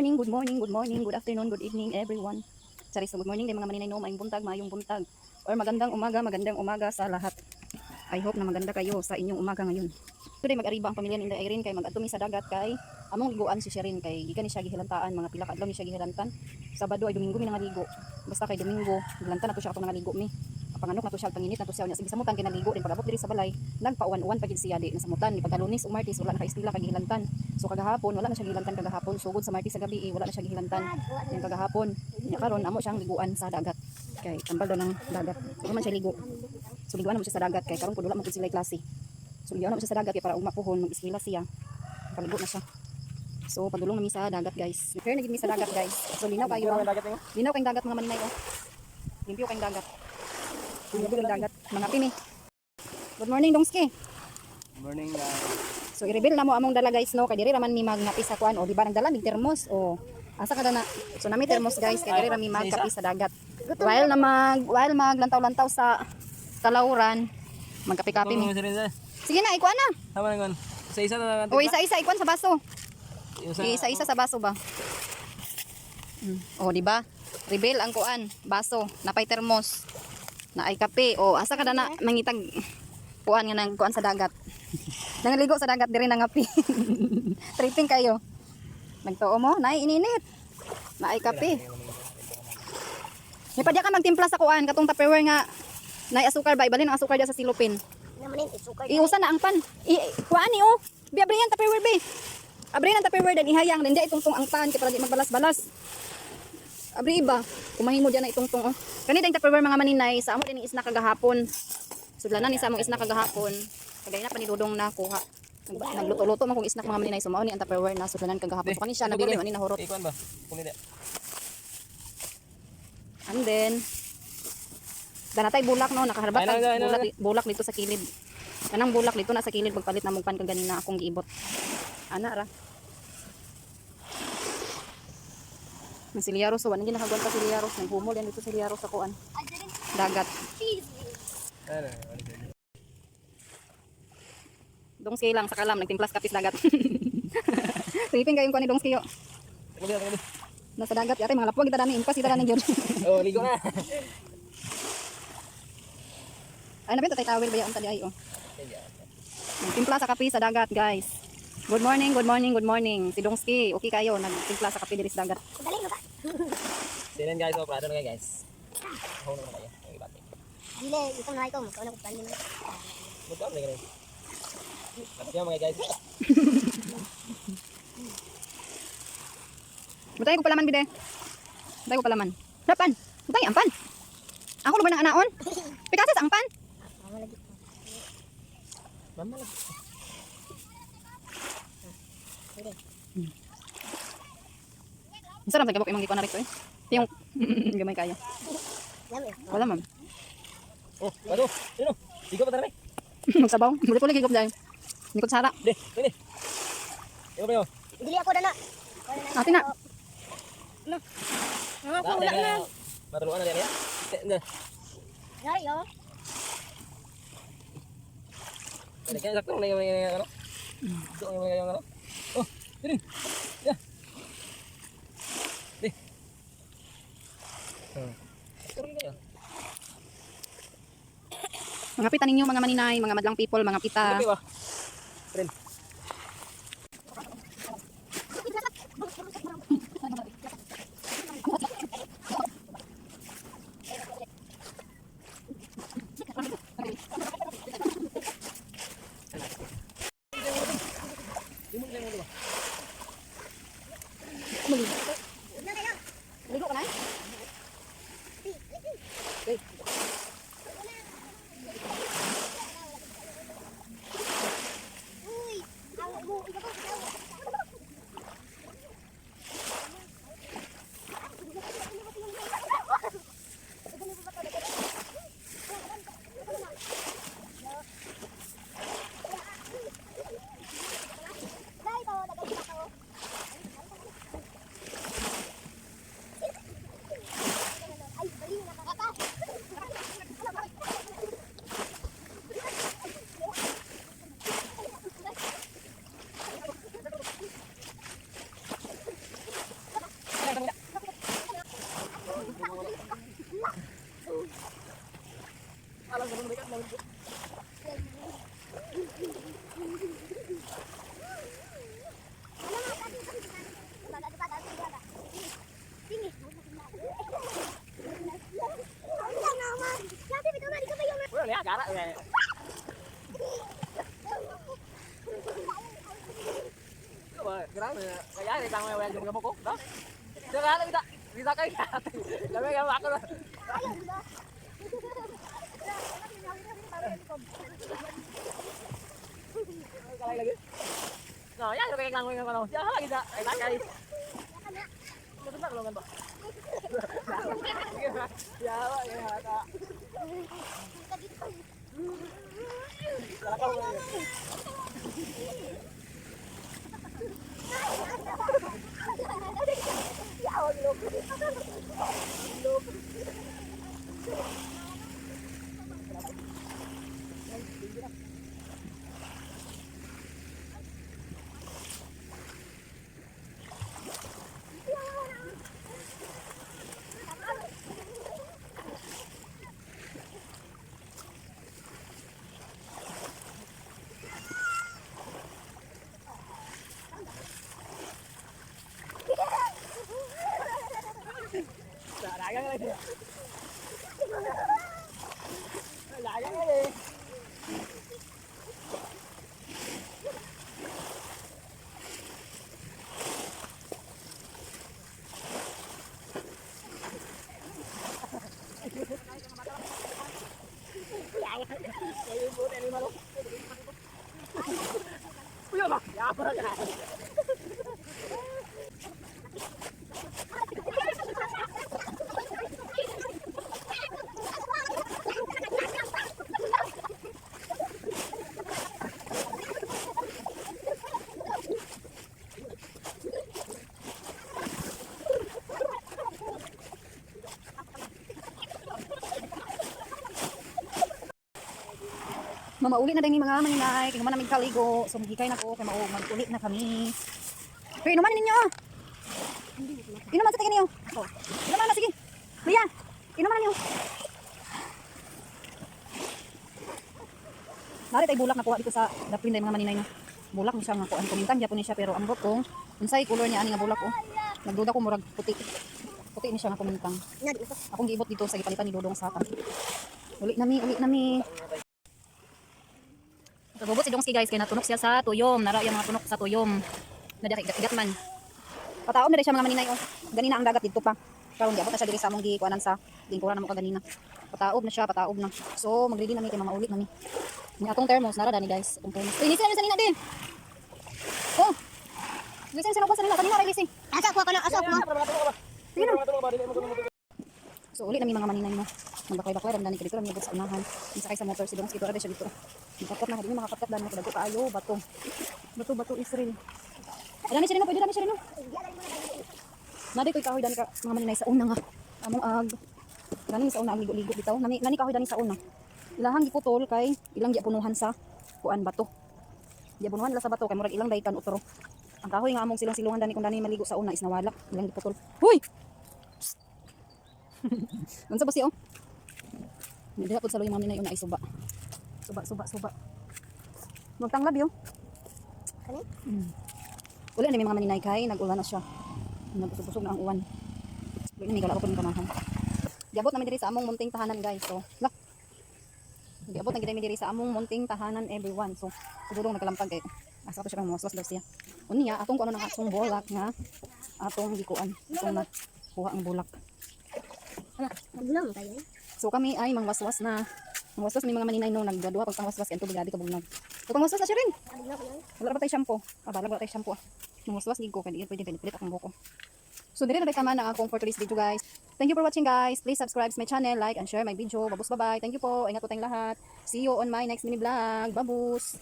Morning, good morning, good morning, good afternoon, good evening, everyone. Sorry, so good morning din, mga maninay, no, maayong buntag, maayong buntag. Or magandang umaga sa lahat. I hope na maganda kayo sa inyong umaga ngayon. Today mag-ariba ang pamilya ni Inday Irene kay mag-adto mi sa dagat kay among liguan si Sherin kay gikan ni siya gihilantaan, mga pila ka adlaw ni siya gihilantan. Sabado ay Domingo mi nangaligo. Basta kay Domingo, gilantan na to siya atong nangaligo mi. Panganok na to siya, panginit na to siya. Unya sige samutan kay naligo din, pag-abot diri sa balay, nagpauwan-uwan pa gid siya, di nasamutan ni pagka-Lunes ug Martes wala na kaistila kay gihilantan. So kagahapon wala na siya gihilantan kagahapon, sugod sa Martes sa gabi eh, wala na siya gihilantan. Yung kagahapon, nya karon amo siyang liguan sa dagat. Kay tambal daw ng dagat. So man siya ligo. So liguan mo siya sa dagat kay karon pud wala man pud sila klase. So liguan mo siya sa dagat kay para ugma puhon mag-eskwela siya. Paligo na siya. So padulong na mi sa dagat, guys. Fair na gid mi sa dagat, guys. So linaw kayo. Ang dagat mo? Linaw kayong dagat, mga maninay, oh. Limpyo kayong dagat. Limpyo kayong dagat. Mga pimi. Good morning, Dongski. Morning, guys. So i-reveal na mo among dala, guys, no, kay diri ra man mi magngapi sa kuan, o di ba nagdala mig termos o asa ka na. So nami termos, guys, kay diri ra mi magkape sa dagat. While maglantaw-lantaw sa talawran, magkape-kape mi. Sige na, ikuan na. Tama na gon. Isa-isa na lang. O isa-isa ikuan sa baso. Isa-isa sa baso ba? O di ba? Reveal ang kuan, baso, napay termos. Naay kape. O asa ka na mangitag kuan nga nang kuan sa dagat. Nangaligo sa dagat diri nangapi. Tripping kayo. Nagtuo mo, naay ininit. Naay kape. May padya ka magtimpla sa kuan katong Tupperware nga naay asukar ba, ibalin ang asukar diya sa silupin. Iusa na ang pan. I kuan ni oh. Bi abri ang Tupperware bi. Abri ang Tupperware dan ihayang dan diya itungtong ang pan kay para di magbalas-balas. Abri iba. Kumahin mo diyan na itungtong oh. Kani dang Tupperware, mga maninay, sa amo din isna kagahapon. Sudlanan ni sa among isna kagahapon. Kagay na panidudong na kuha. Nagluto-luto man kong isnak, mga maninay, so mao ni ang Tupperware na sudlanan kagahapon. So kani siya nabili man ni nahurot. Ikuan ba? Kung hindi. And then danatay bulak, no, nakaharbat Ay, ang ay, ay, bulak, ay. Bulak dito sa kilid. Kanang bulak dito na sa kilid pagpalit na mong pan kaganina akong giibot. Ana ra. May silyaros, so wala ginakagwanta silyaros, naghumol yan dito silyaros sa kuan. Dagat. Ano? Dongski lang sa kalam nagtimplas kapis dagat. Tripping kayong kuan ni Dongski yo. Tungkol tungkol. Nasa dagat yata mga lapwag kita dani impas kita dani gyud. Oh, ligo na. Ay nabenta tay towel ba ya unta di ay oh. Nagtimpla sa kape sa dagat, guys. Good morning, good morning, good morning. Si Dongski, okay kayo, nagtimpla sa kape diri sa dagat. Sinan guys, oh, prado na kayo, guys. Ako na kayo. Ang ibate. Dile, ikaw na ikaw, magkaon ako pan nimo. Magkaon na kayo. Tapos yan mga guys. Butay ko palaman bide. Butay ko palaman. Rapan. Butay ang pan. Ako lugar ng anaon. Pikasas ang pan. Mama lagi. Mama lagi. Ang sarap sa gabok imong gikuan na rito eh. Yung gamay kayo. Lami. Wala man. Oh, bado. Sino? Ligo pa tayo. Magsabaw. Muli ko lagi gop dai. Ni kutsara. Di, ini. Ligo pa yo. Dili ako dana. Ate na. Ako wala na. Matuluan na din ya. Hindi. Yari yo. Kaya kaya sakto na yung ano. Sakto na yung ano. Oh, ini. Ya. Di. Turun kayo. Mga pita ninyo, mga maninay, mga madlang people, mga pita. Kape ba? Rin. Ligo ka na? Okay. Uy, awo mo, ikaw. Okay. Grabe, kaya ni tama wala yung ko, no? Sira na kita. Kita kay. Labi ka ako. Kalay lagi. No, ya kay kang ng ano. Ya kita. Ay kay. Ano ba kalungan ba? Ya, ya ta. Kalakaw. Lagang lagi. Lagang lagi. Ya, apa? Mamauli na din ni mga maninay, kay human namin kaligo. So magikay na ko kay mao mag-uli na kami. Pero inuman ninyo. Ah. Inuman sa tingin niyo. Inuman na, sige. Kuya, inuman na niyo. Narit ay bulak na kuha dito sa daplin mga maninay na. Bulak ni siya nga kuan, kumintang gyapon ni siya, pero ambot kung unsay color niya ani nga bulak, oh. Nagduda ko, murag puti. Puti ni siya nga kumintang. Akong giibot dito sa gipalitan ni Dodong sa hatang. Uli na mi, uli na mi. Kagubot si Dongski, guys, kay natunok siya sa tuyom. Nara yung mga tunok sa tuyom. Nadya kay igat man. Pataom na rin siya, mga maninay, oh. Ganina ang dagat dito pa. Karon giabot na siya diri sa among gikuanan sa lingkuran namo kaganina. Pataob na siya, pataob na. So magready na mi kay mga ulit na mi. Ni atong thermos nara dani, guys, atong thermos. Uy, lisi na sa nina din. Oh. Lisi na sa nina, kanina ra lisi. Asa ako kana, asa ako. Sige na. So uli na mi, mga maninay mo. Magbaklay-baklay ram dani kay dito ram sa unahan. Sakay sa motor si Dongski, dito ra siya dito. Makapkat na, di makakapkat dani kay dago kaayo bato. Bato bato Israel. Dani siya rin, pwede dani siya rin. Nadi ko'y kahoy dani ka, mga maninay, sa una nga. Among ag dani sa una ang ligo-ligo bitaw. Nani nani kahoy dani sa una. Ilahang giputol kay ilang gipunuhan sa kuan, bato. Gipunuhan nila sa bato kay murag ilang daytan utro. Ang kahoy nga among silang silungan dani kung dani maligo sa una is nawala. Ilang giputol. Huy! Unsa ba siya, oh? Diha pud sa luyo, mga maninay, una ay suba. Suba, suba, suba. Magtanglab yo. Kani? Uli na mi, mga maninay, kay nag-ulan na siya. Nagusog-usog na ang uwan. Uli na mi, wala pa po kamahan. Giabot namin diri sa among munting tahanan, guys. So, la. Giabot na gid mi diri sa among munting tahanan, everyone. So, siguro nagkalampag kay asa to siya kang moswas daw siya. Unya atong kuno ng atong bulak nga atong gikuan. Atong na kuha ang bulak. Ala, nagulong kayo. So kami ay mangwaswas na. Mangwaswas mi, mga maninay, no, nagdadua pag pangwaswas kay ang tubig grabe kabugnag. So pangwaswas na siya rin. Nagulong kayo. Wala pa tayo shampoo. Ah, balag wala tayo shampoo. Ah. Mangwaswas gid ko kay di pwede pwede akong buko. So dire na tama na akong for today's video, guys. Thank you for watching, guys. Please subscribe to my channel, like and share my video. Babus, bye bye. Thank you po. Ingat po tayong lahat. See you on my next mini vlog. Babus.